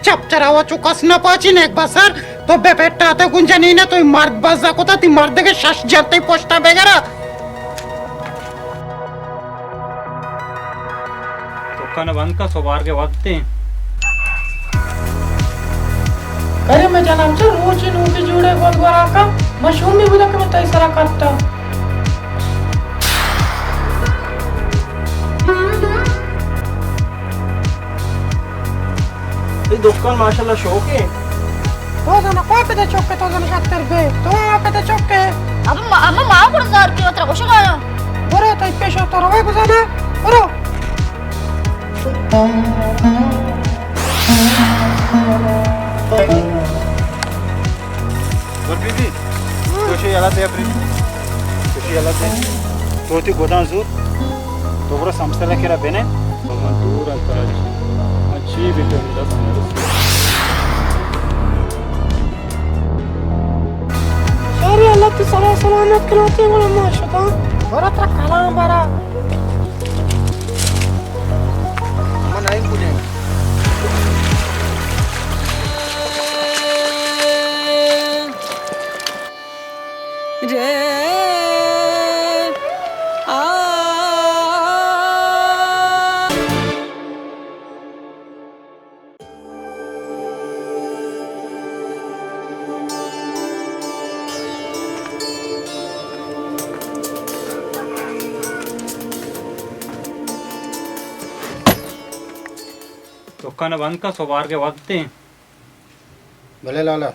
چپ چراوا چو کس نہ پاچی نیک بسر، تو بے پیٹا تے گنجنی نہ، تو مرد بزا کتا، تی مرد کے شش جنتے پشتا بگرا۔ دکان بند کا، سوبار کے وقت ہیں۔ کریم جناب چہ روچی نوکی جوڑے گوت گورا کا، مشومی بودا کہ من تئی سرا کرتا۔ اے دکان ماشاءاللہ شوق ہے۔ تو زانا کوئی پدے چوک ہے، تو زانا شتر بے۔ تو آ پدے چوک ہے۔ اما، اما ما کڑ زار کی وترا گوشگایا۔ برو تئی پیشا تو روے گزانا۔ برو۔ گل بی بی، تو شی یلا دے اپری۔ تو شی یلا دے۔ تو تی گودان زور۔ تو برو سمسلہ کرا بنے۔ من دور انت آج۔ من چی بکنم دست نرسی۔ شاری اللہ تی سرا سلامت کناتے گڑا ما شتا۔ برو ترا کلام برا۔ من نائم کجا۔ دکان بند کا، سوبار کے وقت ہیں۔ بلے لالا۔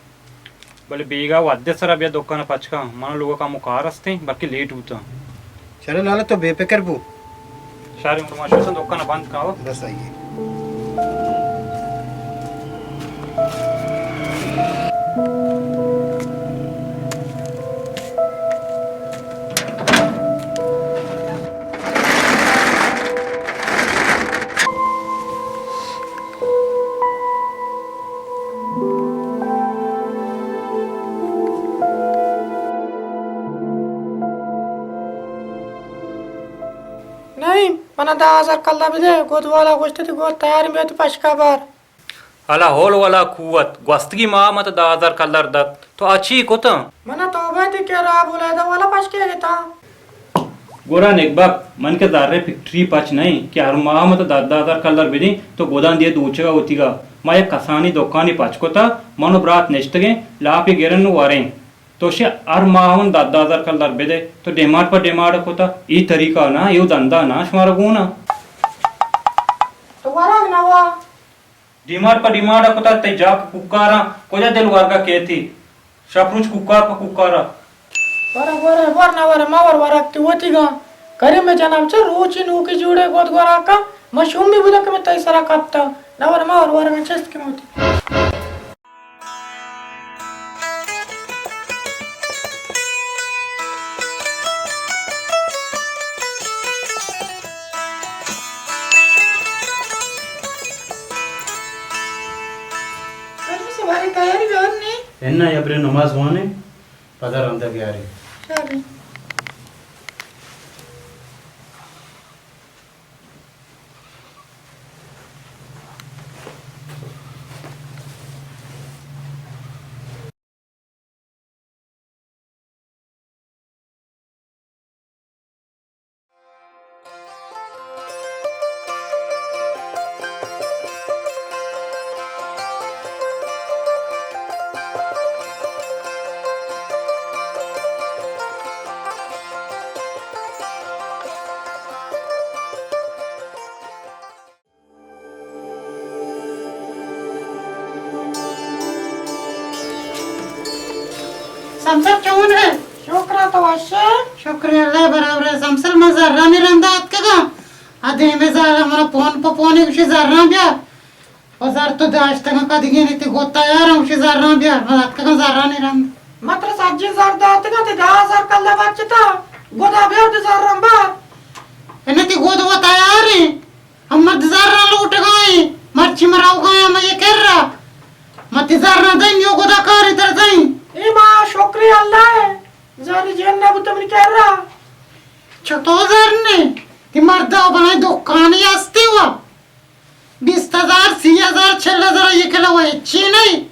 بلے بیگا وھدے سرا بیا دکان پچ کن، منا لوگا کمو کار استیں، بلکہ لیٹ بوتاں۔ چلو لالا تو بے فکر بو۔ شاری ماشاءاللہ دکان بند کن۔ بس آئیے۔ نعیم، منا دہ ہزار کلدار بدے، گد والا گوشتے تی گد تیار بیت پشکا بار۔ ہلا حول ولا قوت، گوستگی ماہ مت دہ ہزار کلدار دات، تو آ چی کتاں؟ منا توبہ تی کہ را بولا دا والا پشکے گتا۔ گورا نگبک، من کہ زر فیکٹری پچ نہ ایں کہ ہر ماہ مت دہ دہ ہزار کلدار بدیں، تو گدان دیے دوچگا وتیگا۔ ما یک کسانی دکانی پچ کتا، من و برات نشتگیں، لاپی گرن و وریں۔ تو شے ہر ماہ من دہ دہ ہزار کلدار بدے، تو ڈیمانڈ پہ ڈیمانڈ کتا، ای طریقہ نا، ایو دندا نا، شمارا گونا۔ تو ورگ نوا۔ ڈیمانڈ پہ ڈیمانڈ ء کتگ، تئی جاک کوکاراں، کجا دل ورگا کیتی؟ شپ روچ کوکار پہ کوکارا۔ ورا، ورا، ورنا ورا، ما ور ورگ تی وتی گاں۔ کریم جناب چہ روچی نوکی جوڑے گوت گورا کن، ما شومی بوداں کہ من تئی سرا کپتاں۔ نہ ور ما ور ورگاں چست کہ موتی۔ سواری تیاری بیار نی؟ انا یا برے نماز وانے، پدا رندا بیاری۔ شر۔ سمسل چون ئے؟ شکر ءَ، تو وش ئے؟ شکر اللہ برابر ئے۔ سمسل من زرانی رندا اتکگاں۔ آ دیمے زال من پون پہ پونے گوشی زراں بیا۔ و زر تو داشتگاں کدیگے نی تی گوتا یار گوشی زراں بیا۔ من اتکگاں زرانی رند۔ من ترا سجی زر داتگاں تی دہ ہزار کلدار بچتا۔ گدا بیار تی زراں بار۔ انا تی گد و تیاریں۔ ہم مرد زر نہ لوٹگائیں، مرچی من روگایاں من یہ کرا۔ من تی زر نہ دئیں، نیو گدا کاریں تر دئیں۔ اے ما شکر اللہ ئے، زر جن نہ بوت منی کرا۔ چتو زر نے؟ تی مردا بنائیں دکانی ہستی و بیست ہزار، سی ہزار، چل ہزار یہ کلو ہے۔ چی نہیں؟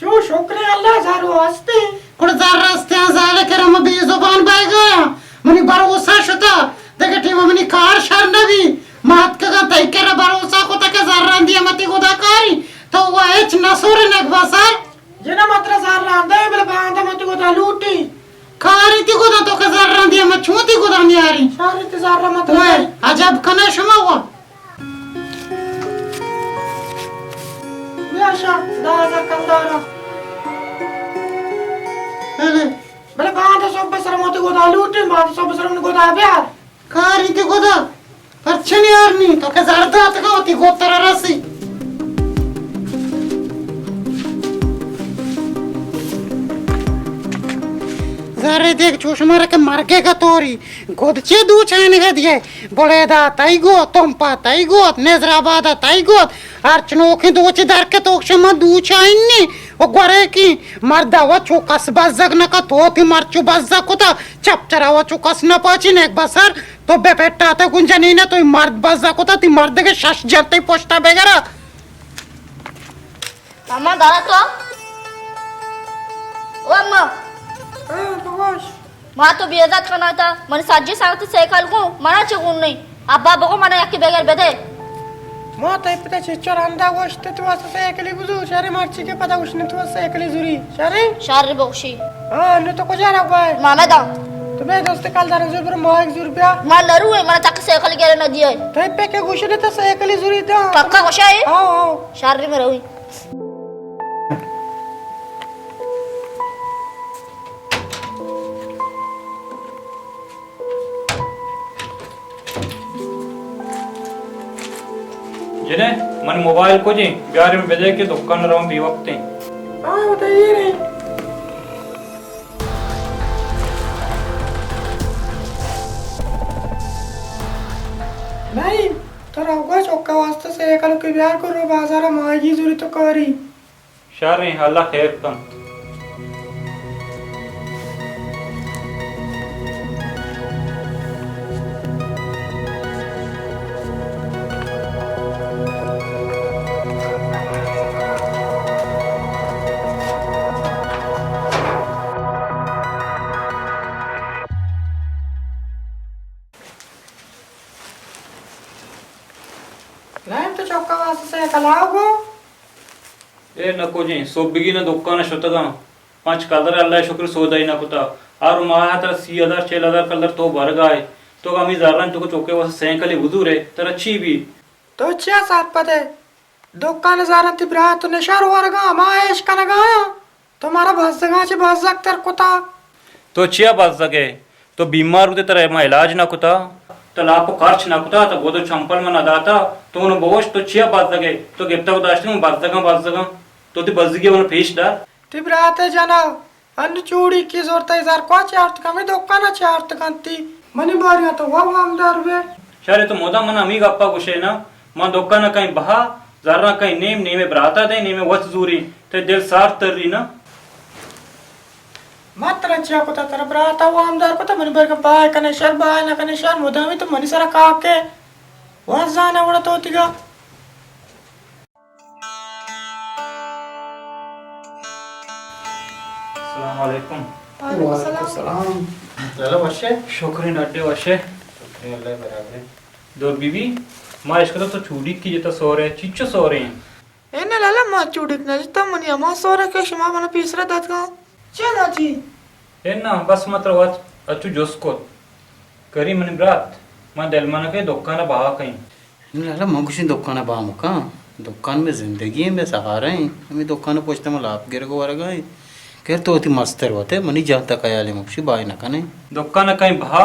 چو شکر اللہ زر ہستے۔ کڑ زر ہستے، زال کرم بے زبان بائے گا۔ منی بھروسہ شتا، دگہ ٹیم منی کار شر نبی۔ ما اتکگاں تئی کرا بھروسہ کتا کہ زراں دیا متی گدا کاری، تو وا ہچ نہ سورے نگ بسر۔ جنا مترا زراں دے بل باندا متی گدا لوٹی۔ کاری تی گدا تو کہ زراں دیا ما چون تی گدا نیاری۔ ساری تی زراں مترا۔ عجب کنا شما وا۔ بیا شا، دہ ہزار کلدار۔ بلے۔ بلے باندا صبح سر متی گدا لوٹی، باندا صبح سر من گدا بیار۔ کاری تی گدا، پرچہ نیارنی؟ تو کہ زر داتگا وتی گوتر رسی۔ زر دیگ چو شمارا کہ مرگے کا توری، گد چے دو چائنگا دیئے، بلیدا تئی گوت، تمپا تئی گوت، نظر آبادا تئی گوت، ہر چنوکیں دوچے در کے تو شما دو چائنی، و گورے کی مردا و چو کس بزگ نکا، تو تی مرچو بزگ کتا، چپ چرا و چو کس نپاچی نیک بسر۔ تو بے پٹاتا گون جنینا، تو مرد بزا کتا، تی مرد کے شش جنتے پشتا بگرا۔ اما دارا تو؟ او اما۔ ہاں، بگوش۔ ما تو بے عزت کنا تا، من سجی ساعت سائیکل کو، منا چه گون نہیں۔ ابا بگو منا یکی بگر بدے۔ ما تئی پتا چچو رندا گوشت تو واسطہ سائیکلی بزور، شرے مرچی کے پتا گوشت تو واسطہ سائیکلی زوری۔ شریں؟ شر بخشی۔ ہاں، نو تو کجا رہو بھائی؟ ماما دا۔ تو بے دوست کل دارن زور برو ماہک زور بیا۔ ما نروے، منا تک سائیکل گرے نہ دیے۔ تو پہ کے گوشے تو سائیکلی زوری دا۔ پکا گوشا ہے؟ آؤ، آؤ۔ شر میں روی۔ جنیں، من موبائل کجیں؟ بیارے من بدے کہ دکان رواں بے وقتیں۔ آ، وتا ایر ایں۔ نہیں، تو روگا چکا واسطہ سائیکل کے بیار کو رو بازار ماہی زوری تو کاری۔ شریں، اللہ خیر کنت۔ رحم تو چکا واسطہ سائیکل آؤ گو۔ اے نکو جیں، سوبگی نہ دکان شتگاں۔ پنچ کلدر اللہ شکر سودائی نہ کتا۔ ہر ماہ ترا سی ہزار، چل ہزار کلدر تو برگائے۔ تو ہمیں زراں تو چوکے واسطے سینکلے بزورے، ترا چی بی؟ تو چیا سرپدے؟ دکان زراں تی برات نشار ورگا، ما ایش کنگا۔ تو مارا بزگاں چہ بزگ تر کتا۔ تو چیا بزگ ئے؟ تو بیمار بوتے، ترا ما علاج نہ کتا؟ تو لاپ و خرچ نہ کتا؟ تو گود و چمپل من نہ داتا؟ تو انو بوش، تو چیا بزگ ئے؟ تو گپتا و داشتگ من بزگاں، بزگاں۔ تو تی بزگی من پیش دار۔ تی برات جنا، انو چوڑی کی زورتا، زر کوا چارت کمی دکانا چارت کنتی۔ منی باریا تو وا وامدار بے۔ شرے تو مدام من ہمی گپا گوشے نا، من دکان کہیں بہا، زراں کہیں نیم، نیمے براتا دیں، نیمے وت زوریں، تے دل سارت تری نا۔ ما ترا چیا کتا، ترا براتا وامدار کتا، منی برگا بہا کنے شر، بہا نہ کنے شر، مدامی تو منی سرا کاکے وت زانا وڑا تو تیگا۔ السلام علیکم۔ وعلیکم السلام۔ لالا وشے؟ شکریں اڈے وشے۔ شکریں اللہ برابریں۔ دور بی بی، ما اشکتا تو چوڑیکی جتا سورے، چیچو سورے ہیں؟ اے نہ لالا، ما چوڑیک نہ جتا، منی ہما سورے کہ شما منا پیسرا داتگا۔ چے داتی؟ اے نہ، بس ما ترا وت اچو جست کت۔ کری منی برات، ما دلمانکے دکانا بہا کئیں۔ لالا، من گوشیں دکان ء بہا مکن، دکان مئے زندگی ء، مئے سہارا ایں، ہمے دکان ء پشت ء من لاپ گرگ ء ورگ ء ایں۔ خیر تو وتی مستر وت ئے، منی جان تک حیال ء، من گوشی بہا نہ کنیں۔ دکان ء کئیں بہا،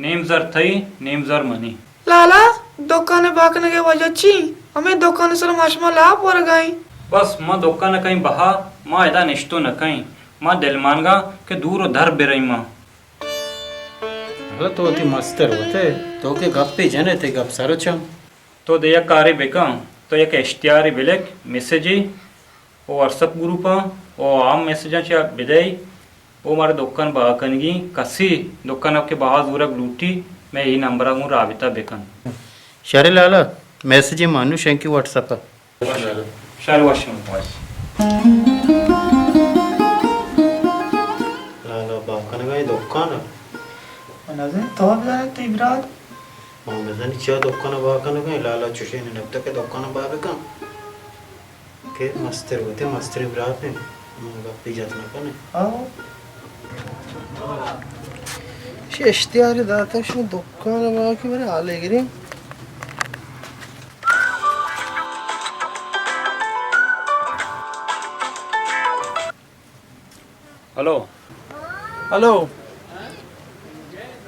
نیم زر تئی، نیم زر منی۔ لالا، دکان ء بہا کنگ ء وجہ چی؟ ہمے دکان ء سر ما شما لاپ ورگ ء ایں۔ بس ما دکان ء کئیں بہا، ما ادا نشتو نہ کئیں، ما دلمانگاں کہ دور ء در برئیں ما۔ ہلا تو وتی مستر وت ئے، تو کہ گپے جن ئے، تئی گپ سر ء چم۔ تو دے یک کارے بکن، تو یک اشتہارے بلک، میسجے او واٹس اپ گروپاں او عام میسجاں چہ بدئے او مارا دکان بہا کنگی، کسے دکان کہ بہا زورگ لوٹی، مئے اے نمبر ء گوں رابطہ بکن۔ شر لالا، میسجے مانو شنکی واٹس اپ ء۔ شر وش۔ وش۔ لالا بہا کنگا اے دکان ءَ؟ من نزاناں، تو بزانے تئی برات۔ من بزانی چیا دکان ءَ بہا کنگا اے، لالا چوشیں نبتہ کہ دکان ءَ بہا بکن۔ کہ مستر وتی مستریں برات انت، من گپی جت نہ کنیں۔ ہاں۔ شی اشتہارے داتا شی دکان ءَ بہا کہ برے حالے گریں۔ ہلو۔ ہلو۔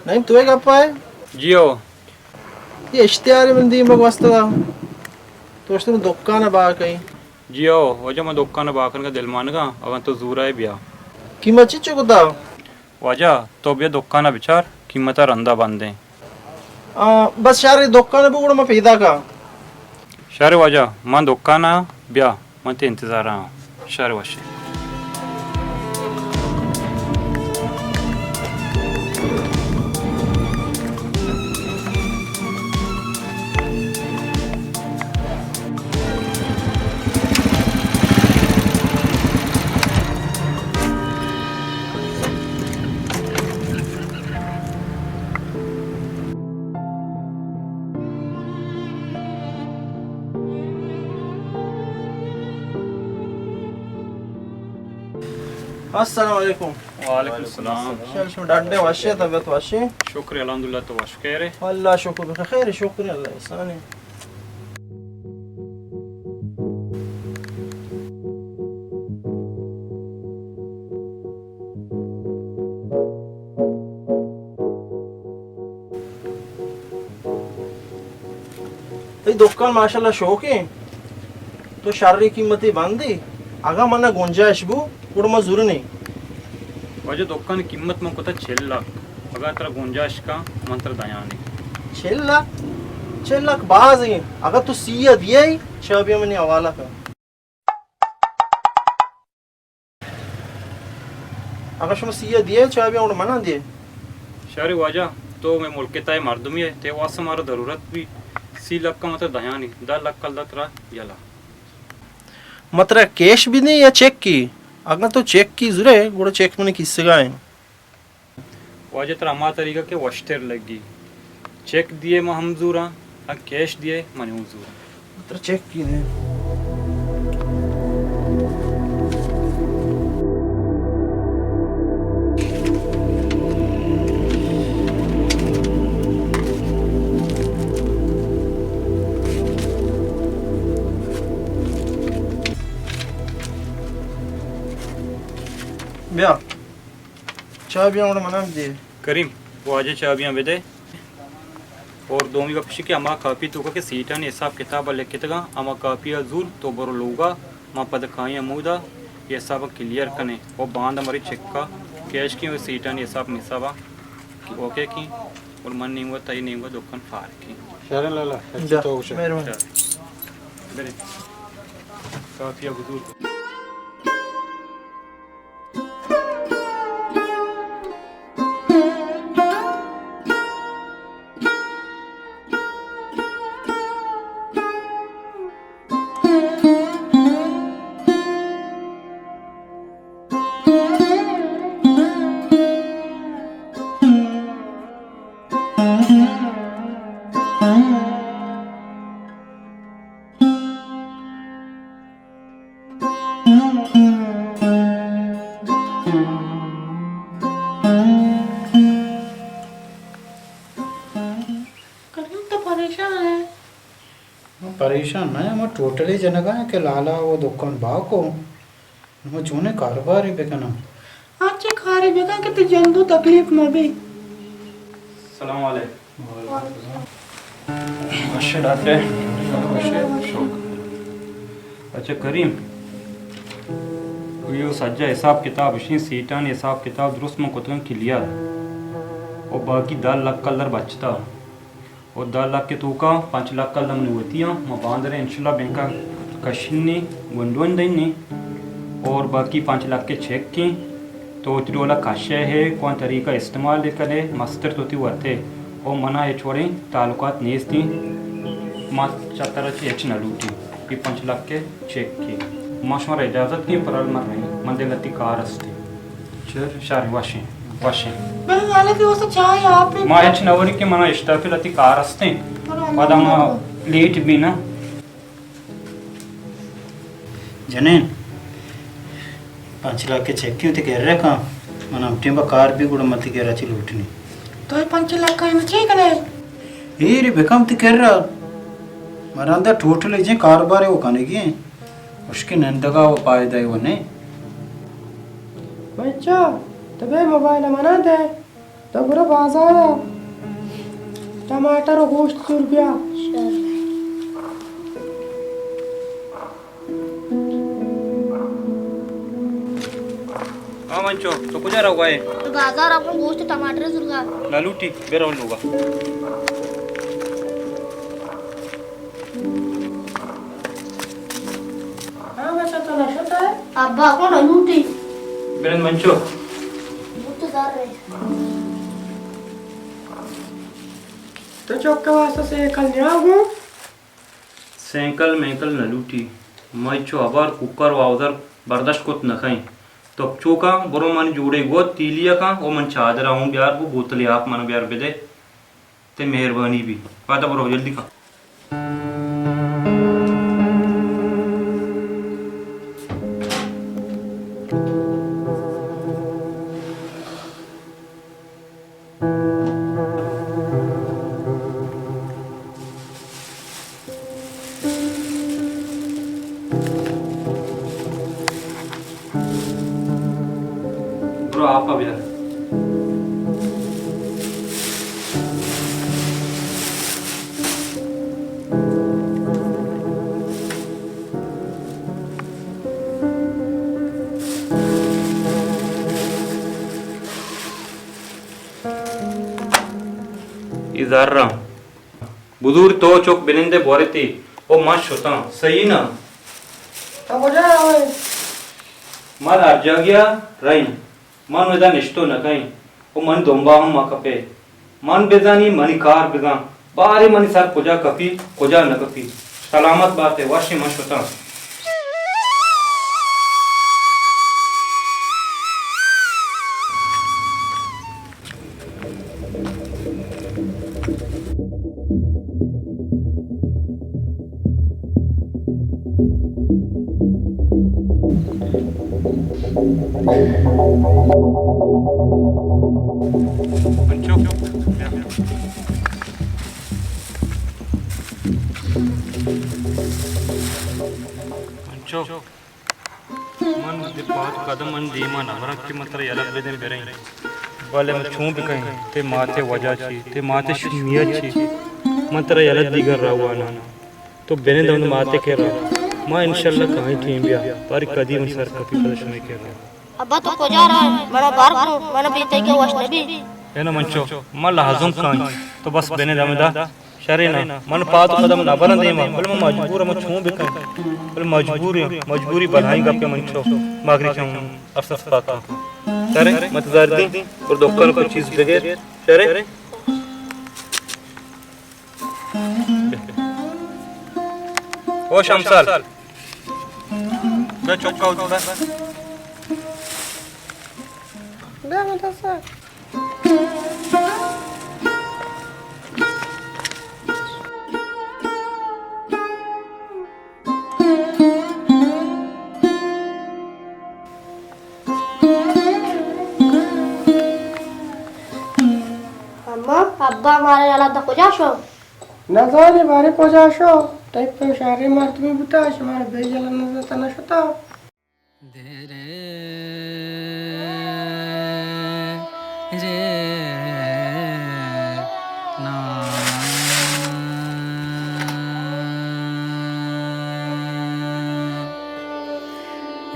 نعیم، تو اے گپ ءَ ئے؟ جی ہو۔ اے اشتہارے من دیما گوستگا۔ تو اشتر دکان ءَ بہا کئے؟ جی ہو، واجہ من دکان ءَ بہا کنگا دل مانگا، اگاں تو زورا ئے بیا۔ قیمت چنچو کتا؟ واجہ، تو بیا دکان ءَ بچار، قیمت ءَ رندا بندیں۔ آ، بس شر، دکان ءَ بگڑ، من پیداک آں۔ شر واجہ، من دکان ءَ، بیا، من تئی انتظار ءَ آں۔ شر وش۔ السلام علیکم۔ وعلیکم السلام۔ شر، شما ڈاڈے وشے، طبیعت وشے؟ شکر الحمدللہ، تو وش خیرے؟ اللہ شکر بخیر، شکر اللہ احسانے۔ تئی دکان ماشاءاللہ شوکیں، تو شریں قیمتے بندے، اگاں منا گنجائش بو، گڑا ما زورنے۔ واجہ دکان قیمت من کتا چل لکھ، اگاں ترا گنجائش کا من ترا دیانے۔ چل لکھ؟ چل لکھ باز ہیں، اگاں تو سی ءَ دیئے، چا بیا منی حوالہ کن۔ اگاں شما سی ءَ دیئے، چا بیا گڑا منا دیئے۔ شر واجہ، تو مئے ملک ءِ تہا مردمے ئے، تئی واسطہ مارا ضرورت بی، سی لکھ ءَ من ترا دیانی، دہ لکھ کلدار ترا یلہ۔ من ترا کیش بدیں یا چیک کی؟ اگاں تو چیک کی زورے، گڑا چیک منی کیسگا ایں۔ واجہ ترا ہما طریقہ کہ وشتر لگی۔ چیک دیئے من ہم زوراں، اگاں کیش دیئے من ہوں زوراں۔ ترا چیک کی دیں۔ بیا۔ چابیاں گڑا منا بدے۔ کریم، واجہ چابیاں بدے۔ اور دومی گپ ایش کہ ہما کاپی توکا کہ سیٹانی حساب کتاب لکھتگاں، ہما کاپی ءَ زور تو برو لوگا، ما پد کائیں ہمودا، اے حساب کلیئر کنیں۔ اور باندا مری چیکا کیش کی، اور سیٹانی حساب مسابا اوکے کی، اور من نیمگا تئی نیمگا دکان فارغ کی۔ شریں لالا، اچھی جا، تو گوشے۔ مہربانی۔ برے۔ کاپی ءَ بزور۔ کریم، تو پریشان ئے؟ من پریشان نہ آں، من ٹوٹلی جنگا آں کہ لالا ءَ دکان بہا کو۔ من چونیں کاروبارے بکناں؟ ہرچی کارے بکن کہ تئی جند ءَ تکلیف مہ بی۔ السلام علیکم۔ وش ڈاکٹر۔ اچھا کریم، اے سجہ حساب کتاب، اشی سیٹانی حساب کتاب درست من کتگاں کلیئر۔ او باقی دہ لکھ کلدار بچتا۔ او دہ لکھ ءِ توکا پنچ لکھ کلدار منی وتی آں، ما باندریں انشاءاللہ بینک ءَ کشنی، گونڈوانی دئینی۔ اور باقی پنچ لکھ ءِ چیک ایں، تو وتی ڈولا کشے ئے، کوان طریقہ استعمال کنے، مستر تو وتی وت ئے، او منا ہچ وڑیں تعلقات نیست ایں، ما چہ ترا چہ ہچ نہ لوٹیں۔ اے پنچ لکھ ءِ چیک اِنت. ما شمارا اجازت دیں، پرال مر رہی. من دگہ لہتے کار است اِنت. چر؟ شر، وشیں، وشیں. بلے حالت واسطہ چائے آپ ہی. ما ہچ نہ وری کہ منا اشتاف لہتے کار است اِنت. پدا ما لیٹ بی نا. جنین، پنچ لکھ ءِ چیک اِنت، تئی کرا کن. من ہم ٹیم با کار بی گڑا من تئی کرا چی لوٹنی. تو اے پنچ لکھ ءَ چی کنے؟ اے ری بکم تئی کرا. مراندا ٹوٹل جیں کاروبار ءَ وہ کنگی اِنت. اشکے نندگا وہ پائدہ وہ نے. بچا، تو بے موبائل منا دے. تو برو بازار ءَ ٹماٹر ءُ گوشت زور بیا. ہاں منچو، تو کجا روگا ئے؟ بازار ءَ گوں گوشت ءُ ٹماٹر زورگا. نہ لوٹی، بے رو لوگا. ہاں، بچا تو نہ شتا ئے؟ ابا کو نہ لوٹی. برن منچو. بوت زر رہے. تو چوک واسطہ سائیکل نیا گوں؟ سائیکل مینکل نہ لوٹی. ما چو ابار کوکار ءُ آوزار برداشت کت نہ کئیں. تو چوکاں برو من جوڑے گوت تیلی کن ءُ من چادر اوں بیار بو بوتل آپ من بیار بدے. تئی مہربانی بی. پادا برو جلدی کن. برو آپ ءَ بیار. اے زراں بزور تو چک بنندے بورتی او من شتاں، صحیح نہ؟ تو کجا روئے؟ من ہر جاگہ رئیں، من ادا نشتو نہ کئیں او من دمبا ہم مہ کپے۔ من بزانی منی کار بزاں، بارے منی سر کجا کپی، کجا نہ کپی۔ سلامت باتے، وشیں من شتاں۔ انچو۔ من دے پاد قدم من دیما نہ براں کہ من ترا یلہ بدیں بریں۔ بلے من چون بکنیں؟ تئی مات ءِ وجہ چی؟ تئی مات ءِ شمیت چی؟ من ترا یلہ دیگر راہ واناں۔ تو بنند ہمد مات ءِ کرا۔ ما انشاءاللہ کائیں ٹیم بیا۔ باری کدی من سر کپی پدا شمئے کرا۔ ابا تو کجا روئے؟ منا بار کو، منا بے تئی کہ وش نبی۔ اے نا منچو، ما لازم کائیں۔ تو بس بنند ہمدا۔ شریں نا، من پاد قدم نہ براں دیما، بلے من مجبور آں، من چون بکناں؟ بلے مجبور آں، مجبوری بلاہیں گپے منچو، مگری چم افسوس پاکاں۔ شریں، من تزار دیں، پر دکان کو چیز بگر، شریں؟ او شمسال، بیا چکا اتکا۔ بیا مدرسہ۔ اماں، ابا مارا یلہ دات کجا شو؟ نزانی بارے کجا شو۔ تئی پہ شہری مردمی بوتا، شمارا بے یلہ نزتا نشتا۔ دے رے رے نا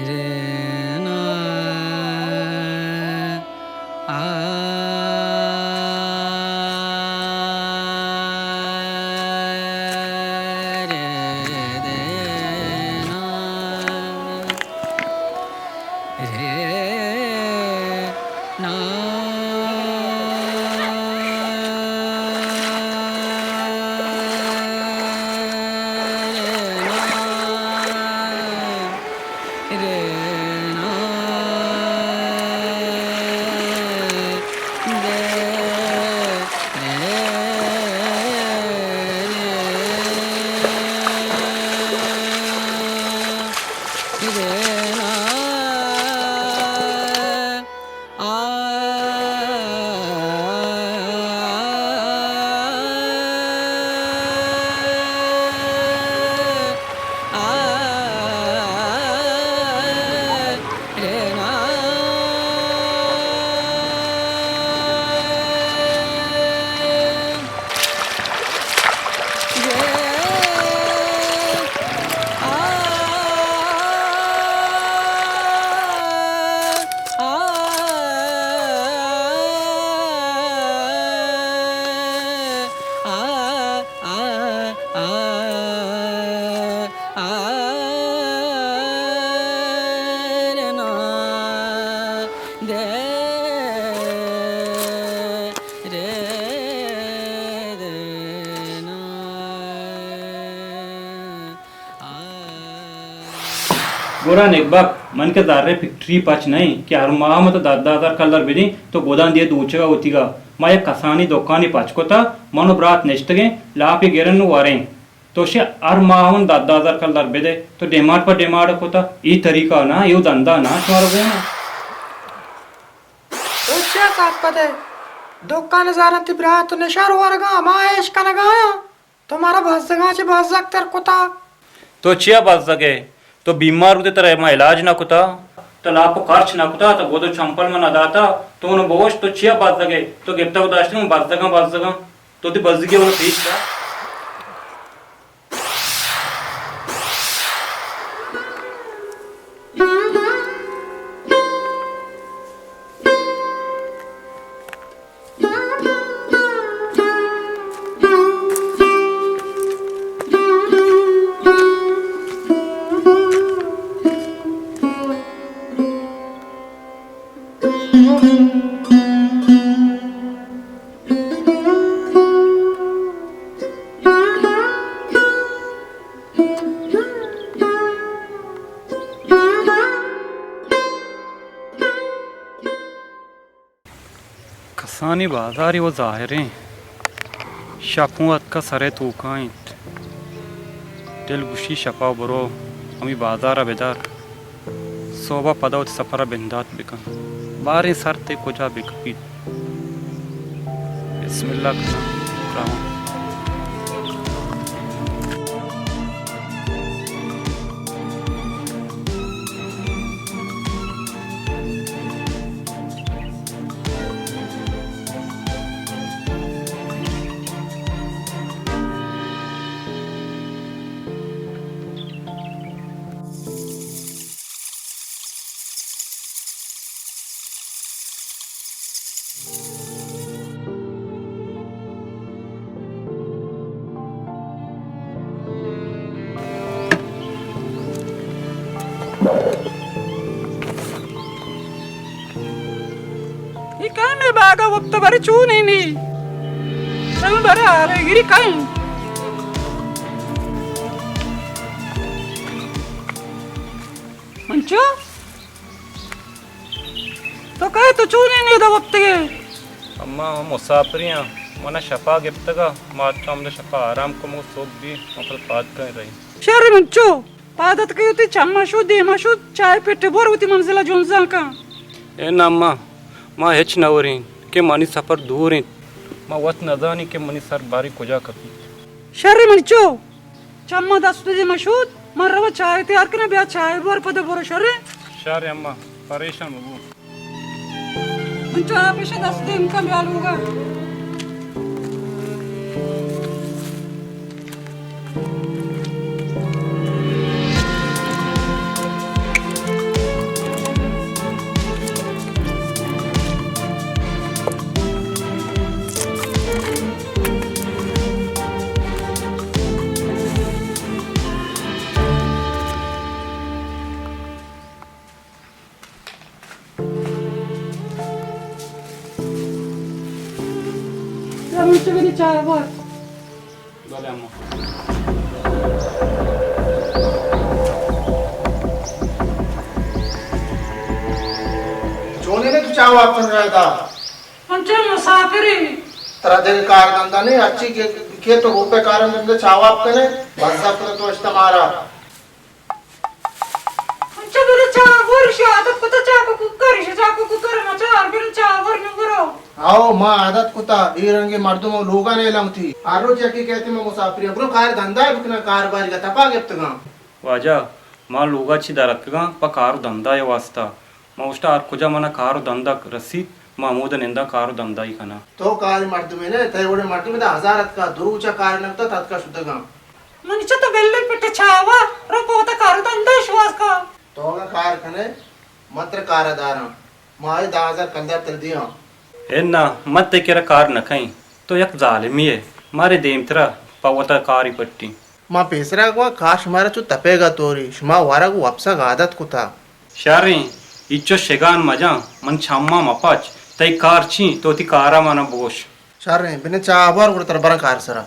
رے نا آ رے دے نا۔ رے نا۔ گڑا نگبک، من کہ زر ءِ فیکٹری پچ نہ ایں کہ ہر ماہ من ترا دہ دہ ہزار کلدار بدیں، تو گداں دیئے دوچگ ءَ وتیگ ءَ۔ ما یک کسانی دکانے پچ کتگ، من و برات نشتگیں، لاپے گریں و وریں۔ تو شہ ہر ماہ من دہ دہ ہزار کلدار بدئے، تو ڈیمانڈ پہ ڈیمانڈ کتگ، اے طریقہ نہ، اے دندا نہ شمارا گون۔ تو چیا سرپد ئے؟ دکان زرن تئی برات و نشار ورگاں، ما عیش کنگایاں۔ تو مارا بزگاں چہ بزگ تر کتا۔ تو چیا بزگ ئے؟ تو بیمار بوتے، ترا ما علاج نہ کتا؟ تو لاپ و خرچ نہ کتا؟ تو گد و چمپل ما نہ داتا؟ تو نو بگوش، تو چیا بزگ ئے؟ تو گپتگ و داشتگ من بزگاں، بزگاں۔ تو وتی بزگی ءَ پیش دار۔ کسانی بازارے و ظاہریں، شپ اوں اتکا سرے توکا انت۔ دل گوشی شپا برو، ہمے بازارا بدار، سہبا پدا وتی سفرا بندات بکن۔ باریں سر تئی کجا بکپیت۔ بسم اللہ کناں، رواں۔ اے کئے مئے باگا وپتہ، برے چونیں نی؟ شمے برے آرے گری کئے؟ منچو؟ تو کئے، تو چونیں نی ادا وپتگے؟ اما، من مسافرے آں، منا شپا گپتگا، ما اتکاں ہمدا شپا آرام کمو، صبح بی ما پدا پاد کئیں رہی۔ شر منچو، پاد اتکگے وتی چما شود، دیما شود، چائے پٹے بور، وتی منزلا جنزان کن۔ اے نہ اما، ما ہچ نہ وریں کہ منی سفر دور انت۔ ما وت نزانیں کہ منی سر باریں کجا کپیت۔ شر منچو، چماں دست ءُ دیم مشود، من رواں چائے تیار کناں، بیا چائے بور، پدا برو شریں۔ شر اما، پریشان مبو۔ من چائے پیش دست دیم کن، بیا لوگا۔ چلو، چہ بری چائے بات۔ بلے اما۔ چونیں نے تو چاہ واب کن رہا تھا؟ ہم چہ مسافری۔ ترا دگہ کار دندا نہیں، اچھی کہ، کہ تو روپے کارن دندا چاہ واب کنے، بس اب تو اشتا مارا۔ کوکار، ایشی چاکو کوکار، مچار بر چاور نگرو۔ آؤ، ما عادت کتا، اے رنگیں مردم لوگا نیلاں وتی۔ ہر روچ یکے کئیت ما مسافری آں۔ برو کار دھندا بکناں، کار باریگا تپا گپتگاں۔ واجہ، ما لوگا چی در اتکگاں پہ کار و دھندا ء واسطہ۔ ما گوشتہ ہر کجا منا کار و دھندگ رسیت، ما ہمودا ننداں کار و دھندائی کناں۔ تو کاریں مردمے نہ ئے، تئی وڑیں مردم ادا ہزار اتکا، دو روچا کار نہ کتا، تتکا شتگاں۔ منی چہ تو بلے پٹ چاوا، رو پہ وتا کار و دھندائی شواز کا۔ تو اگاں کار کنئے، من ترا کارا داراں، ماہے دہ ہزار کلدار ترا دیاں۔ اے نا، من تئی کرا کار نہ کئیں، تو یک ظالمے ئے، مارے دیمترا پہ وتا کاری پٹی۔ ما پیسرا گوا کار شمارا چو تپیگا توری، شما ورگ و وپسگ عادت کتا۔ شریں، ہچو شگان مجاں، من چماں مپچ، تئی کار چی، تو وتی کارا منا بگوش۔ شریں، بنے چاہ بور گڑا ترا براں کار سرا۔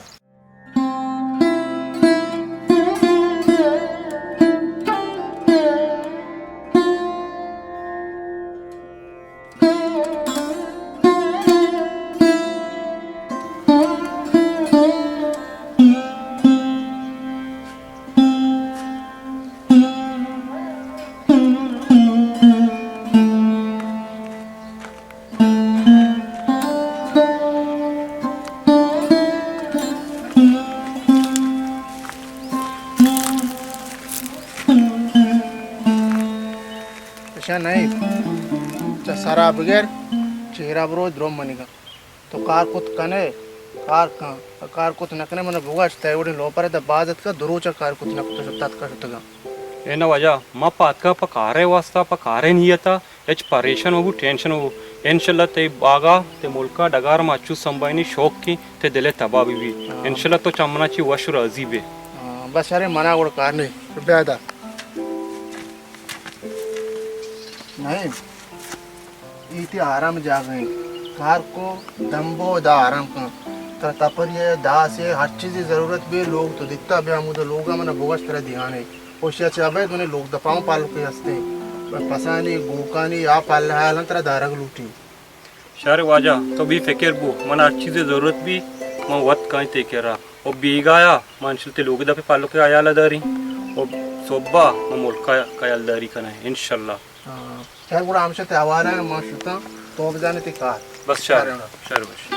اشاں نئیں، چہ سرا بگر، چہرہ برو درو منیگا۔ تو کار کت کنئے، کار کن۔ کار کت نہ کنئے، من بگوش، تئی وڑیں لوپر ادا باز اتکا، دو روچا کار کت نہ کتا، شت تتکا شتگاں۔ اے نہ واجہ، ما پاتکا پہ کارے واسطہ، پہ کارے نیتا، ہچ پریشان مبو، ٹینشن مبو۔ انشاءاللہ تئی باغا، تئی ملکا، ڈگار ما اچو سنبھائینی، شوق کی، تئی دلے تباہ بی بی۔ ہاں۔ انشاءاللہ تو چمنا چی وش و راضی بے۔ ہاں، بس ارے منا گڑ کار نہیں، بیا دا۔ نہیں۔ اے تئی آرام جاگہ انت۔ کار کو دمبو دا آرام کن۔ ترا تپری ء، داس ء، ہر چیزے ضرورت بی، لوگ تو دیتا، بیا ہمودا لوگا، من بگوش ترا دیانے۔ ہوشیا چہ ابید منی لوگ دپاؤں پالکے ہستیں۔ پسانی، گوکانی، آ پال حیالاں ترا دارگ لوٹی۔ شر واجہ، تو بے فکر بو، من ہر چیزے ضرورت بی، من وت کائیں تئی کرا۔ او بیگایا من انشاءاللہ تئی لوگ دپے پالکے حیال داریں۔ او صبح من ملکا خیال داری کناں انشاءاللہ۔ ہاں۔ شر گڑا ہمشہ تئی حوالہ ء، من شتاں، تو بزانے تئی کار۔ بس شر، شر باش۔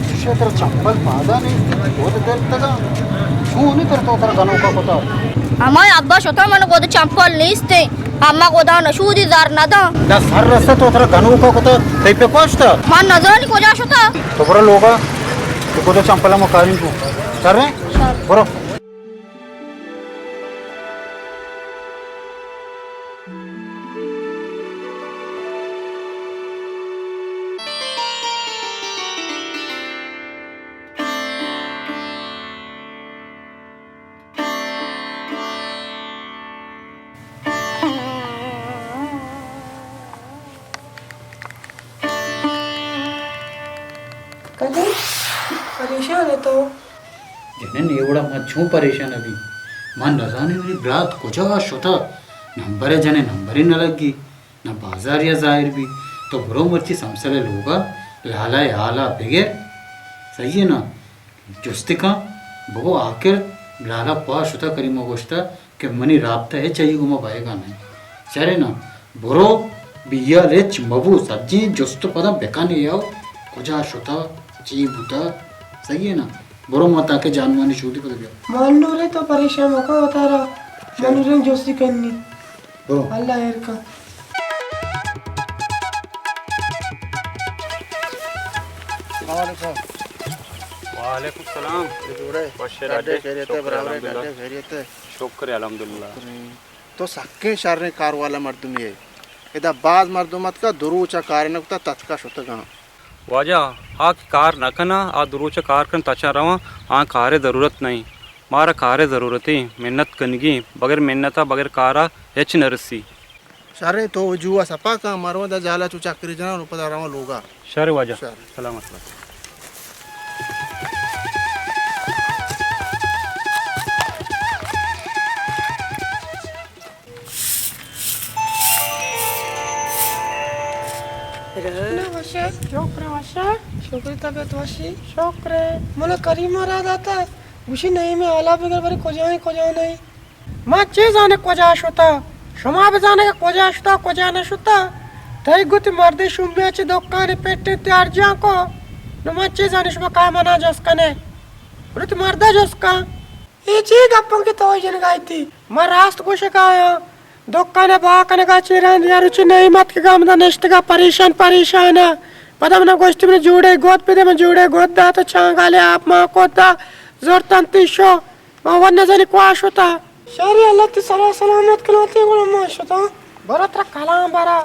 چشے ترا چمپل پادا نیست، گد درتگا۔ چونی تر تو ترا گنوکا کتا؟ ہمائی ابا شتا من گد چمپل نیست۔ اما گدا نشودی زر نداں۔ دا سر رستا تو ترا گنوکا کتا، تئی پہ پشتا۔ من نزانی کجا شتا۔ تو برو لوگا، تو گد چمپل ہم کارین کو۔ شر ہیں؟ شر۔ برو۔ کجا پریشان ئے تو؟ جنین، اے وڑا من چون پریشان بی؟ من نزانیں منی برات کجا شتہ۔ نمبر جنیں، نمبرے نہ لگی، نہ بازاریا ظاہر بی۔ تو برو مرچی سمسل لوگا، لالا حالا بگر۔ صحیح ہے نا؟ جست کن، بگو آخر لالا کوا شتہ؟ کریمہ گوشتہ کہ منی رابطہ ہچ آئی گوما بئیگا نہ انت۔ چرے نا، برو، بیال ہچ مبو، سجیں جست پدا بکن، یو کجا شتہ، چی بوتہ، صحیح ہے نا؟ برو ما تاکہ جانوانی شودی پدا بیا۔ مالورے تو پریشان مکن وتارا، چل۔ مالورے جستی کنی۔ برو۔ اللہ خیر کن۔ السلام علیکم۔ وعلیکم السلام۔ جوڑے؟ وش ڈاڈے، خیریت ہے، شکر برابر ہے، الحمدللہ۔ ڈاڈے خیریت ہے۔ شکر الحمدللہ۔ تو سکیں شریں کار والا مردمے ئے۔ ادا باز مردم اتکا، دو روچا کار نہ کتا، تتکا شتگاں۔ واجہ، آ کہ کار نہ کناں، آ دو روچا کار کن تچا رواں، آ کارے ضرورت نہ ایں۔ مارا کارے ضرورت ایں، محنت کنگی ایں، بغیر محنتا، بغیر کارا ہچ نہ رسی۔ شریں، تو وجوہ سپا کن، مرو دا جالا چو چکری جنان و پدا رواں لوگا۔ شر واجہ۔ شر۔ سلامت بات۔ شکر وشے۔ شکر طبیعت وشی۔ شکر۔ ملا کریم را داتا، گوشی نہیں میں آلا بگر بری کجا ہیں، کجا نہیں۔ ما چے زانے کجا شتا؟ شما بزانے کہ کجا شتا، کجا نہ شتا؟ تئی گوتی مردے شومیا چہ دکان پٹے تیار جان کو۔ نو ما چے زانے شما کا منا جس کنے؟ برو تو مردا جس کن۔ اے چے گپاں کہ تو جنگا ایتی؟ ما راست گوشگا آیاں۔ دکان با کنگا چہ رند یا روچی نعمت کہ گام دا نشتگا پریشان پریشان۔ پدا منا گوشتی من جوڑے گوت بدے، من جوڑے گوت دا تو چانگالے آپ ما کوت دا زورتن تی شو۔ ما ون نزانی کوا شتا۔ شاری اللہ تی سرا سلامت کناتی گڑا ما شتا۔ برا ترا کلام برا۔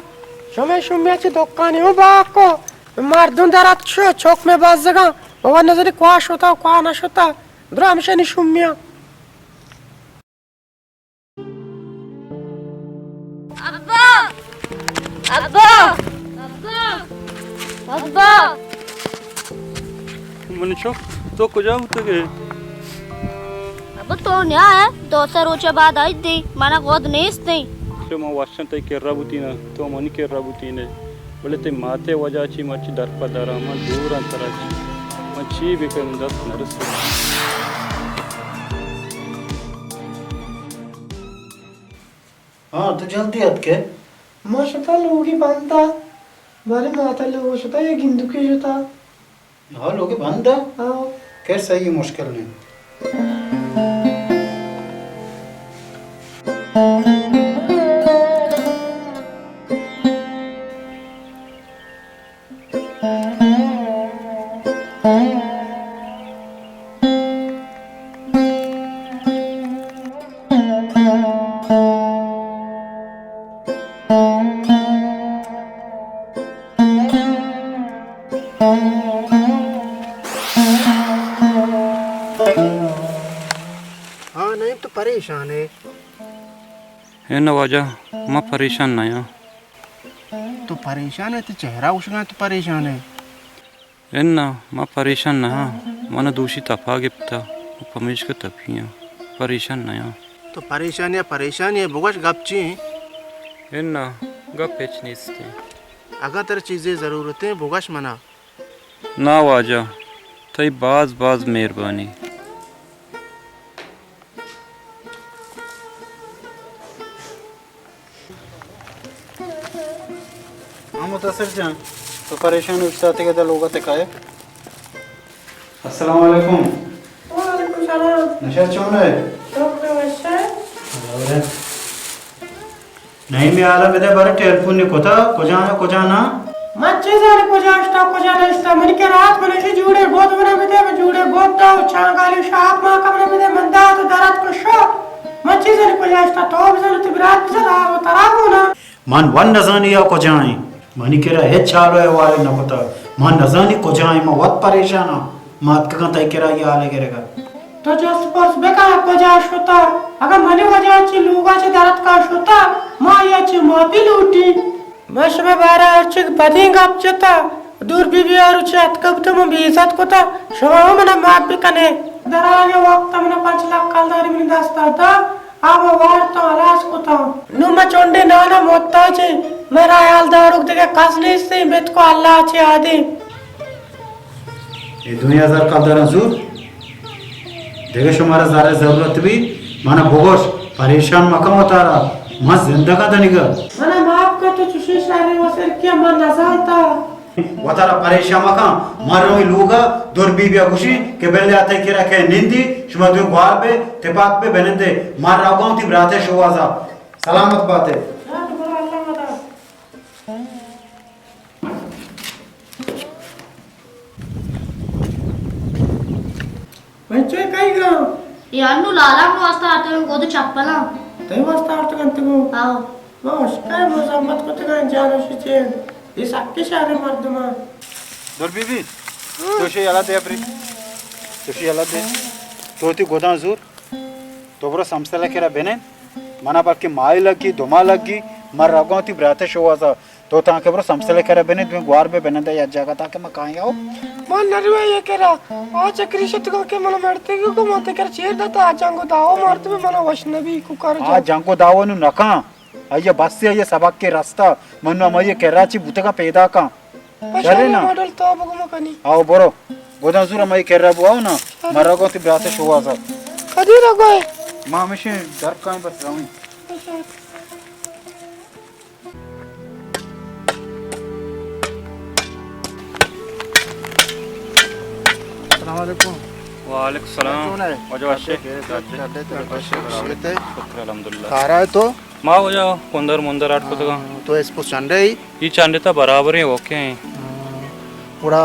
شمے شمیا چی دکانی ہوں باکو۔ مردم درات شو چوک میں بازگاں۔ ما ون نزانی کوا شتا کوا نشتا۔ درا ہمشہ نی شمیا۔ ابا! ابا! ابا! ابا! منی چک، تو کجا بوتگ ئے؟ ابا، تو نیا ئے؟ دو سے روچ بعد آئی دی، منا گد نیست ایں۔ چو من وشاں تئی کرا بوتیناں، تو منی کرا بوتین ئے۔ بلے تئی مات ءِ وجہ چی مرچی در پہ دراں، من دور آں ترا چی۔ من چی بہ کناں، دست نہ رسیت۔ ہاں، تو جلدی اتکے۔ ما شتا لوگی بندا، بارے مات ءِ لوگ شتا، یہ گندکی شتا۔ ہاں، لوگی بندا؟ ہاں۔ خیر، صحیح، مشکل نہیں۔ ہاں، نعیم، تو پریشان ئے؟ اے نہ واجہ، ما پریشان نہ آں۔ تو پریشان ئے؟ تئی چہرہ گوشگا تو پریشان ئے۔ اناں، ما پریشان نہ آں۔ من ءَ دوشی تپا گپتہ ءُ پمیشکا تپی آں۔ پریشان نہ آں۔ تو پریشانی ءَ پریشانی ئے، بگوش گپ چی ایں؟ اناں، گپ ہچ نیست ایں۔ اگاں ترا چیزے ضرورت ایں، بگوش من ءَ۔ نا واجہ، تئی باز باز مہربانی۔ ہاں متصف جان، تو پریشان اوشتاتگ ئے، ادا لوگ ءَ تکائے۔ السلام علیکم۔ وعلیکم السلام۔ نشر چون ئے؟ شکر وش ئے۔ برابر ئے۔ نعیمی حالا بدے، بارے ٹیلیفون نی کتا، کجا نہ، کجا نہ؟ من چے زاناں کجا اشتا، کجا نہ اشتا۔ منی کرا ات، من اشی جوڑے گود منا بدے، من جوڑے گود دا، چانگالی شاپ ما کا منا بدے، من دا تو درات کو شو۔ من چے زاناں کجا اشتا، تو بزن، تئی برات بزن، آ ترا گونا۔ من ون نزانی آ کجا ایں۔ منی کرا ہچ حال و احوالے نہ کتگ۔ من نزانی کجا ایں، من وت پریشان آں۔ ما اتکگاں تئی کرا اے حال ءَ گرگ ءَ۔ تو جست پرس بکن کجا شتگ؟ اگاں منی وجہ ءَ چہ لوگ ءَ چہ در اتکگ شتگ، ما آئی ءَ چہ معافی لوٹیں۔ من شمئے بارہ ءَ ہرچی بدیں گپ جتگ، دور بی بی ءَ روچے اتکگ بوتگ، من بے عزت کتگ، شما ہم من ءَ معاف بکن ئے۔ درآیگ ءِ وقت ءَ من ءَ پنچ لکھ کلدارے منی دست ءَ دات۔ آ ما وارتاں، ہلاس کتاں۔ نوں ما چنڈے نان ءَ محتاج ایں۔ مئے را ہیال داروک دگہ کس نیست ایں، بتکو اللہ ءَ چہ آدیں۔ اے دوئیں ہزار کلداراں زور؟ دگہ شمارا زر ءِ ضرورت بیت، من ءَ بگوش، پریشان مکن وتارا، من زندگ آں دنیگا۔ من ءَ معاف کن، تو چشیں شریں و سرکے ءَ من نزانتاں۔ وتارا پریشان مکن، من رویں لوگ ءَ، دور بی بی ءَ گوشیں کہ بلے آ تئی کرا کئے نندی، شما دوئیں گوار بے، تپاک بے، بنندے، من روگاں وتی برات ءِ شوہاز ءَ۔ سلامت بات ئے۔ بچے کئی گا؟ اے انو لالا من واسطہ آرتگ انت، گود چپلاں۔ تئی واسطہ آرتگ انت گو؟ آو۔ ما اشکای مزمت کتگ انت جان، اشی چین۔ اے سکی شر مردم انت۔ دور بی بی، تو شی یلا دے ابری۔ تو شی یلا دے۔ تو تی گوداں زور۔ تو برو سمسل ءِ کرا بنند، من ءَ بلکیں ماہے لگی، دو ماہ لگی، من رگاں تئی برات شوہازا، تو تانکہ برو سمسلے کرا بنند، دوئیں گوار بہ بنند یک جاگہ تاکہ من کایاں۔ من نروے یہ کرا، آ چکری شتگا کہ من مرتگی کو من تکر چیر داتا، آ جنگ و دعوا مارت بہ من وش نبی کو کر آ جنگ۔ جنگ و دعوا نو نکاں، آیا بس آیا سبق کے رستہ، من نو ہمائی کرا چی بوتگا پیدا کاں۔ پشانی شرے نا؟ ماڈل تو بگو مکنی۔ آو برو، گوداں زور ہمائی کرا بو آو نا، شرے۔ مرا گو تئی برات شوہازا۔ کدی رگوئے؟ ما ہمیشہ درکائیں بس رویں۔ السلام علیکم۔ وعلیکم السلام۔ چون ئے؟ واجہ وش ئے؟ ڈڈ ئے، ڈڈ ئے، ڈڈ ئے۔ شکر الحمدللہ۔ کارا ئے تو؟ ما واجہ کندر مندر اٹ کتگاں۔ تو اسپوس چنڈے ئے؟ اے چنڈتا برابر ایں، اوکے ایں۔ گڑا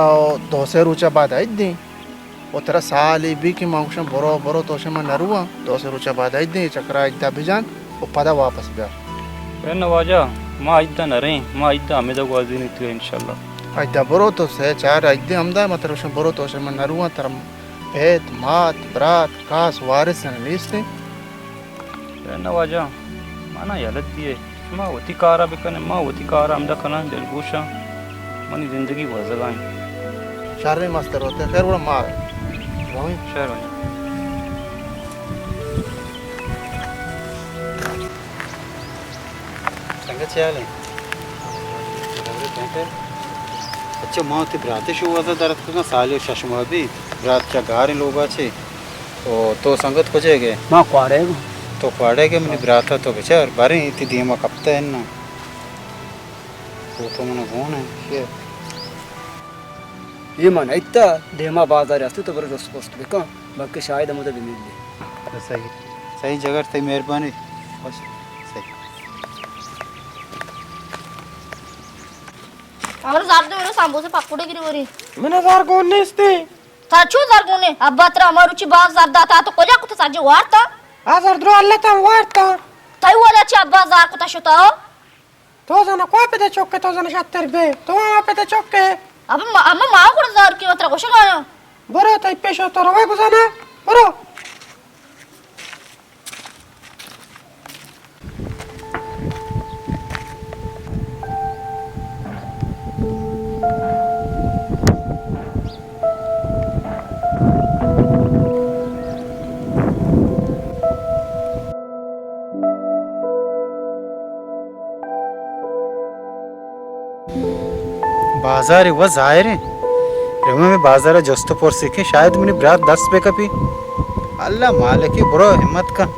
دو سے روچا بعد آئیت دیں۔ و ترا سالے بی کہ ما گوشاں برو، برو، تو شما نرواں، دو سے روچا بعد آئی دیں، چکرا ادا بجان و پدا واپس بیا۔ اے نہ واجہ، ما ادا نریں، ما ادا ہمدا گوازینیت انشاءاللہ۔ ادا برو تو سے چار ادا ہمدا، ما ترا گوشاں برو، تو شما نرواں، ترا پت، مات، برات، کاس، وارث نیست۔ اے نہ واجہ، منا یلہ دیئے۔ شما وتی کارا بکنیں، ما وتی کارا ہمدا کناں، دلگوشاں۔ منی زندگی وزگا انت۔ شریں مستر ہوتے، خیر گڑا ما رویں۔ شر ہوئیں۔ سنگت چے حال انت؟ اچھا، ما وتی برات شوہازا در اتکگاں، سالے شش ماہ بیت، برات چہ گاریں لوگا چے۔ او تو سنگت کجے گئے؟ ما کواڑے گو۔ تو کواڑے گئے، منی براتا تو بچار، باریں ایتی دیما کپتا ہے نا۔ تو تو منا گون ہے، شیر۔ یہ من ایتا دیما بازار است تو برو جست پست بکن، بلکہ شاید ہمودا بمیلی۔ صحیح۔ صحیح جگر، تئی مہربانی۔ بس۔ صحیح۔ اور زرد میرو سمبوسے پکوڑے گری وری۔ من زرگون نیستی۔ تا چو زرگونے؟ ابا ترا ہما روچی باز زر داتا، تو کجا کتا سجے وارتا؟ آ زر درو اللہ تا وارتا۔ تئی ولا چی ابا زار کتا شتا؟ تو زنا کو پتے چوکے، تو زنا شتر بے۔ تو ہما پتے چوکے۔ ابا ما، اما ما کڑ زار کی ترا گوشگایا۔ برو تئی پیشو تو روے گزانا۔ برو۔ بازار و ظاہر انت۔ رویں ہمے بازار ء جست و پرسی کہ شاید منی برات دست بہ کپی۔ اللہ مالکی، برو ہمت کن۔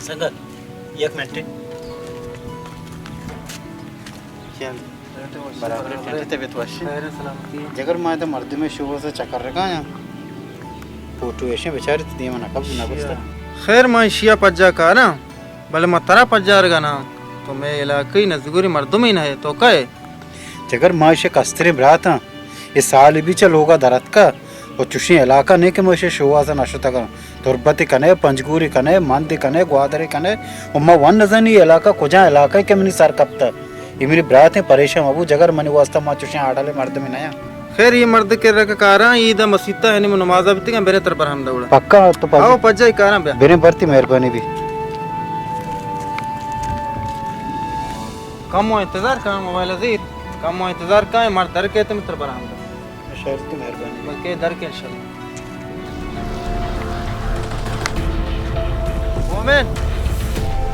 سنگت، یک منٹ۔ چی حال؟ برابر، ٹھیک، طبیعت وش؟ خیر سلامتی۔ جگر، ما ادا مردمے شوہاز ء چکر رکاں یا فوٹو ایشیں بچاری تو دیما نہ کپ نہ گوشتا۔ خیر، ما ایشیا پجا کاراں، بلے ما ترا پجارگا نہ، تو مئے علاقہ ء نزگوری مردمے نہ ئے، تو کئے؟ جگر، ما ایشی کستریں برات آں۔ اے سال بی چہ لوگا در اتکا و چوشیں علاقہ نہ کہ ما ایشی شوہاز ء نہ شتگاں۔ تربت ء کنئے، پنجگور ء کنئے، مند ء کنئے، گوادر ء کنئے و ما ون نزانی اے علاقہ کجا علاقہ کہ منی سر کپتہ۔ اے منی براتیں، پریشان مبو جگر، منی واسطہ ما چوشیں آڈلیں مردمے نیاں۔ خیر، اے مرد کرا کہ کاراں، اے دا مسیتا یعنی من نمازا بیتگاں، بریں تر برہم دا وڑا۔ پکا تو پجا؟ آو، پجا اے کاراں بیا۔ بریں برتی، مہربانی بی۔ کمو انتظار کن، موبائل زیر۔ کمو انتظار کن، مرد در کئیت، من تر برہم دا۔ شاید تو مہربانی۔ بلکہ در کئیت انشاءاللہ۔ مومن،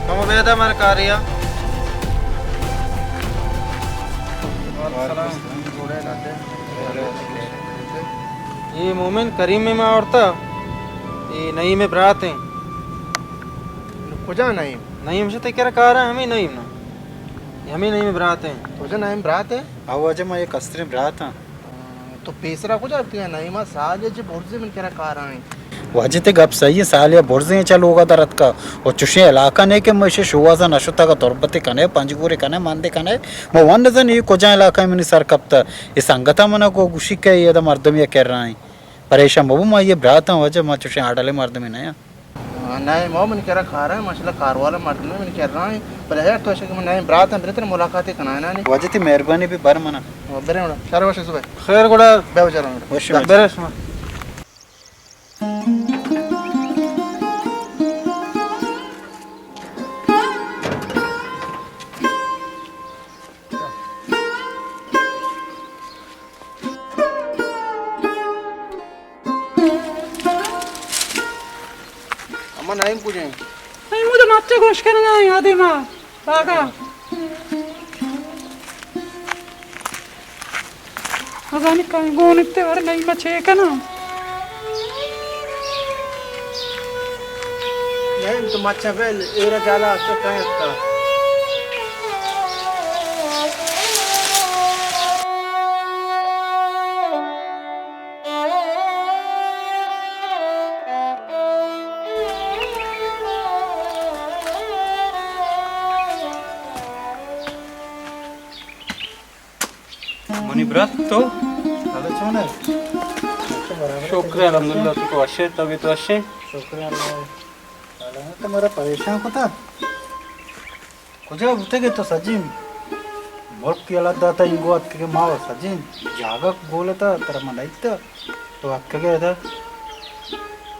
کمو بیدا مر کاریا۔ وعلیکم السلام۔ اے مومن کریم ما آورتا، اے نعیم برات ہیں۔ کجا نعیم؟ نعیم شتے کرا کارا ہمیں نعیم نا۔ اے ہمیں نعیم برات ہیں۔ کجا نعیم برات ہیں؟ آو واجہ، ما یک کستریں برات ہاں۔ تو پیسرا کجا بوتگا؟ نعیم سال چہ برزے من کرا کارا ہیں۔ واجہ تئی گپ سہی ایں، سالے ءَ برزیں چہ لوگ ءَ در اتکا و چوشیں علاقہ نے کہ ما ایشی شوہاز ءَ نہ شتگ ءَ تربتے کنئے، پنجگورے کنئے، مندے کنئے۔ ما وَ نزانیں اے کجام علاقہ ءَ منی سر کپتہ۔ اے سنگتاں منا گو گوشی کہ اے ادا مردمے ءِ کرا ایں۔ پریشان مبو، ما اے براتاں واجہ، ما چوشیں آڈلیں مردمے نہ آں۔ ہاں، نہ، ما منی کرا کار ایں، ماشاءاللہ کار والا مردمے منی کرا ایں۔ بلے ہیر تو اشی کہ من نہ براتاں، برے ترا ملاقاتے کناں، نہ نی۔ واجہ تئی مہربانی بی، بر منا۔ برے وڑا، شر وش صبح۔ خیر گڑا۔ بے وچارا وڑا۔ وش۔ برے شما۔ اما نعیم کجا ایں؟ نعیم تو مچ گوش کنگا ایں آدے ما۔ باگا۔ مزانی کن گون اتے ور نعیم چے کناں؟ نعیم تو مچا بل، ایرا جالا تو کہیں اتا۔ منی برات تو؟ حالا چون ئے؟ شکر الحمدللہ، تو تو وش ئے، تو بھی تو وش ئے؟ شکر اللہ۔ حالا تو مارا پریشان کتا۔ کجا بوتگ ئے تو سجین؟ ملک یلہ داتا، اینگو اتکگے، ما و سجین جاگہ گولتا، ترا ما نئیتا، تو اتکگے ادا۔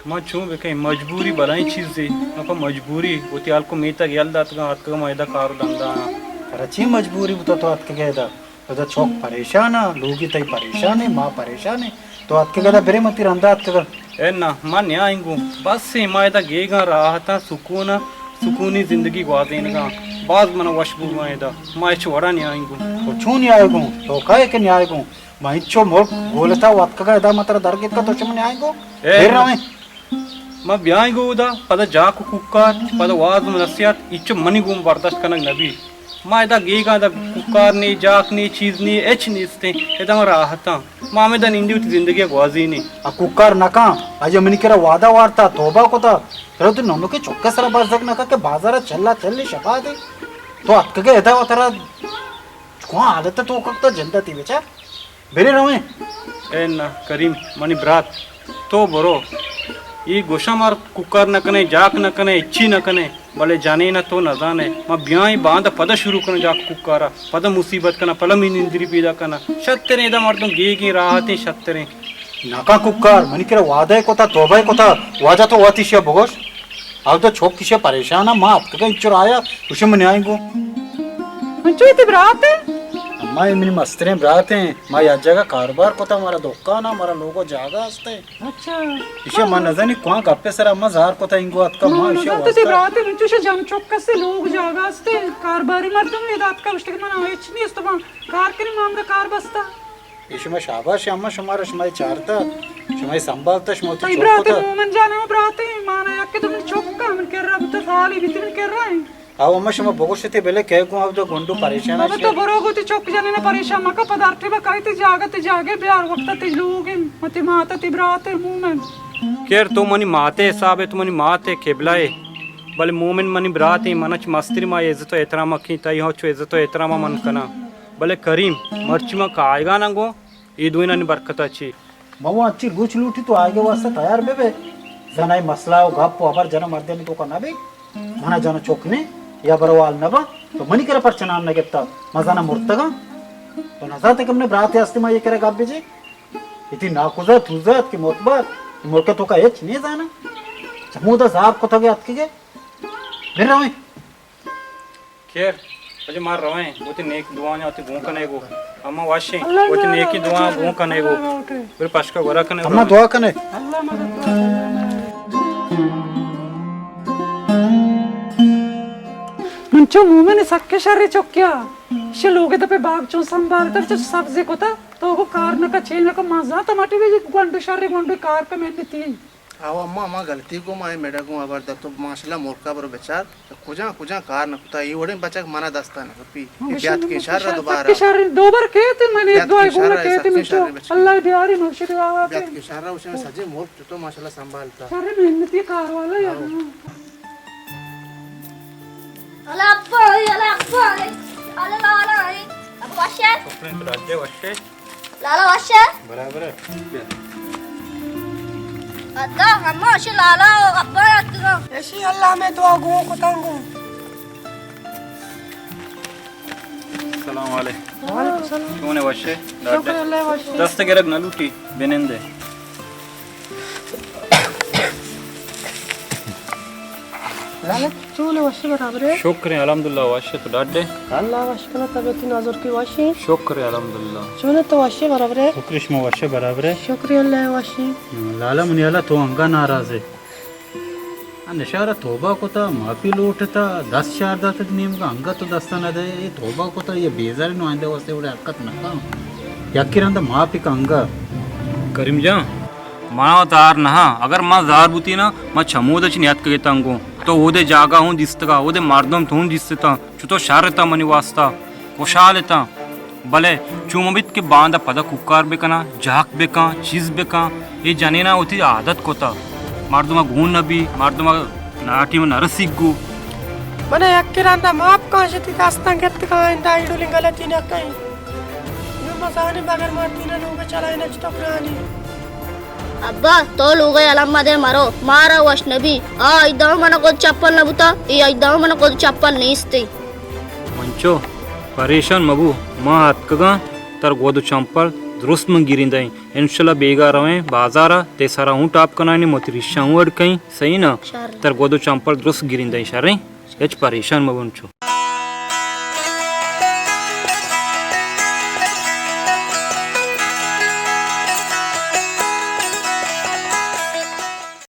ما چون بکنیں، مجبوری بلائیں چیزے، ما پہ مجبوری وتی ہلک و میتگ یل داتگاں، اتکگاں ما ادا کار و دندا آں۔ ترا چی مجبوری بوتا تو اتکگے ادا؟ ادا چک پریشان آں، لوگی تئی پریشان ایں، ما پریشان ایں۔ تو اتکگ ادا برے، من تئی رندا اتکگاں۔ اے نا، ما نیائیں گوں۔ بس ایں، ما ادا گیگاں راحتاں، سکون آں، سکونی زندگی گوازینگاں۔ باز من وش بوگاں ادا۔ ما ہچ وڑا نیائیں گوں۔ تو چون نیائے گوں؟ تو کائے کہ نیائے گوں؟ ما انچو ملک گولتا و اتکگاں ادا، ما ترا درگیتکا، تو چون نیائیں گوں؟ اے پھر نا۔ رویں۔ ما بیائیں گوں اودا، پدا جاک و کوکار، پدا واز و نصیحت، ایچو منی گون برداشت کنگ نبی۔ ما ادا گیگاں، ادا کوکار نے، جاک نے، چیز نے، ہچ نیستیں۔ ادا ما راحتاں۔ ما ہمیدا نندی وتی زندگی گوازینیں۔ آ کوکار نکاں، آیا منی کرا وعدہ وارتا، توبہ کتا۔ ترا تو ننکے چکے سرا بزگ نکا کہ بازارا چلا چلی شپا دے۔ تو اتکگے ادا و ترا کواں حالت تو کتا جندا تی بچار۔ برے رویں۔ اے نہ کریم، منی برات، تو برو۔ ای گوشاں مار کوکار نہ کنے، جاک نہ کنے، ہچی نہ کنے، بلے جنین ء تو نہ زانے۔ ما بیائیں باندا پدا شروع کناں جاک کوکارا، پدا مصیبت کناں، پدا منی نندری پیدا کناں۔ شتریں ادا مردم گیگیں راحتیں شتریں۔ ناکاں کوکار، منی کرا وعدہ کتا، توبہ کتا، واجہ تو وتی شیا بگوش۔ او تو چوک کشے پریشان ء، ما اتکگاں انچو رایا، گوشے من نیائیں گوں۔ انچو تی برات ء؟ اما، اے منی مستریں برات ایں، ما یک جاگہ کاروبار کتا، مارا دکان ء، مارا لوگ و جاگہ است ایں۔ اچھا۔ ایشی ما نزانی کواں گپے سرا ما زار کتا، اینگو اتکا ما ایشی واسطہ۔ تی برات ء، انچو شے جن چوک کسے لوگ جاگہ است ایں، کارباری مردم اے دات کا گوشتے کہ من ہچ نیست، ما کار کنی، ما ہمرا کار بستا۔ اے شما شاباش اما، شمارا شمئے چارتا، شمئے سنبھالتا، شما وتی تئی چوک برات کتا۔ مومن جان، ہمے برات ایں، مانا یک دو من چوک کا، من کرا بوتا، سالی بیتی من کرا ایں۔ او اما، شما بگوشتے بلے کہ گوں او دو گنڈو پریشان بابا، است۔ تو برو گو تی چوک جنین پریشان مکا، پدا ہر ٹیما کائی تی جاگہ، تی جاگہ بیار، وقتا تی لوگ ایں، متی ماتا تی برات ایں مومن۔ خیر تو منی ماتے حساب اے، تو منی ماتے قبلہ اے، بلے مومن منی برات ایں، من چ مستری ما عزت و احترام کیں، تئی ہاں چو عزت و احترام من کناں۔ بلے کریم، مرچی من کائیگا نہ گوں، اے دوئینانی برکتا چی؟ ما وانچی روچ لوٹی تو آئیگے واسطہ تیار بہ بے۔ زانائی مسئلہ و گپ و ہبر جنا مردینی توکا نہ بی۔ منا جنا چک نے یا بروال نہ با۔ تو منی کرا پرچہ نام نہ گپتا۔ ما زانا مرتگا۔ تو نہ زانتے کہ من براتے ہستی ما یہ کرا گپ بجے۔ اتی ناکوزا توزا ات کہ معتبر۔ ملک توکا ہچ نہیں زانا۔ چمودا زار کتگے اتکگے۔ بر رویں۔ خیر، اجے ما رویں، وتی نیک دعایاں وتی گون کنے گو۔ اما واشیں، اللہ وتی نیکی دعا گون کنے گو۔ اللہ اوکے۔ بر پشکا گورا کنے اما رویں۔ دعا کنے۔ اللہ مدد من چو مومن سکے شر چکیا۔ شے لوگ دپے باغ چون سنبھالتا، چو سبزی کتا، تو کو کار نہ کا، چے نہ کا، مزا ٹماٹر بھی گونڈو شر گونڈو کار کا میں نتی۔ آو اما، ما غلطی کو، ما اے میڈا گوں خبر دات، تو ماشاءاللہ ملکا برو بچار، کجا کجا کار نہ کتا، اے وڑیں بچک منا دستا نہ کپی۔ ہاں، اے بیات کے شر دوبارہ۔ کے شر دوبر کیت منی دعا گوں کیت من۔ اللہ دیاری مرشد بابا۔ بیات کے شر اسے سجے ملک تو ماشاءاللہ سنبھالتا۔ شر محنتی کار والا یا۔ الا ابا، الا ابا، الا لالا، ابا وشے؟ شکریں تو راجے وشے؟ لالا وشے؟ برابر ہے۔ ادا ہما وشے لالا و ابا اتکگاں۔ اشی اللہ میں دعا گوں کتاں گوں۔ السلام علیکم۔ وعلیکم السلام۔ چونے وشے؟ شکر اللہ وشے۔ دست گرگ نہ لوٹی، بنندے۔ لالا، چون وش برابر ہے؟ شکر ہے، الحمدللہ، وش ہے، تو ڈاڈ ہے؟ اللہ وش کنا، طبیعت نازر کی وش ہے؟ شکر ہے، الحمدللہ۔ چون تو وش برابر ہے؟ شکر شما وش برابر ہے؟ شکر اللہ وش ہے۔ لالا منی اللہ تو انگا ناراض ہے۔ آ نشارہ توبہ کتا، معافی لوٹتا، دست شار داتت نیمگا، انگت تو دستا نہ دے، اے توبہ کتا، یہ بیزار نو آئندہ واسطے وڑے حرکت نہ کن۔ یکی رندا معافی کا انگا۔ کریم جان، منا وت زار نہ، اگر ما زار بوتی نا، ما چمود چ نیاتکگے تنگوں۔ تو اودے جاگہ ہوں دیستگا، اودے مردم تو ہوں دیستتاں، چو تو شر اتاں منی واسطہ۔ خوشحال اتاں، بلے چو مہ بیت کہ باندا پدا کوکار بکناں، جاک بکاں، چیز بکاں۔ اے جنینا وتی عادت کتا، مردما گون نہ بی، مردما ناٹی نہ رسیگ گو۔ منا یکے رندا معاف کن، شتی دستاں گپت کن، آئندہ ای ڈولیں غلطی نہ کئیں۔ نو مزانی بغیر مردی نہ لوگ چلائے نہ چتو گرانی۔ ابا، تو لوگئے الم مدئے مرو، مارا وش نبی۔ آ ایدام منا گد چپل نبوتا، ای ایدام منا گد چپل نیستی۔ منچو، پریشان مبو، ما اتکگاں، تر گد و چمپل درست من گیرین دئیں۔ انشاءاللہ بیگا رویں بازارا، تے سرا ہوں ٹاپ کنائیں، متی ریشاں ہوں اڈ کئیں، صحیح نا؟ شر۔ تر گد و چمپل درست گیرین دئیں، شریں؟ ہچ پریشان مبو منچو۔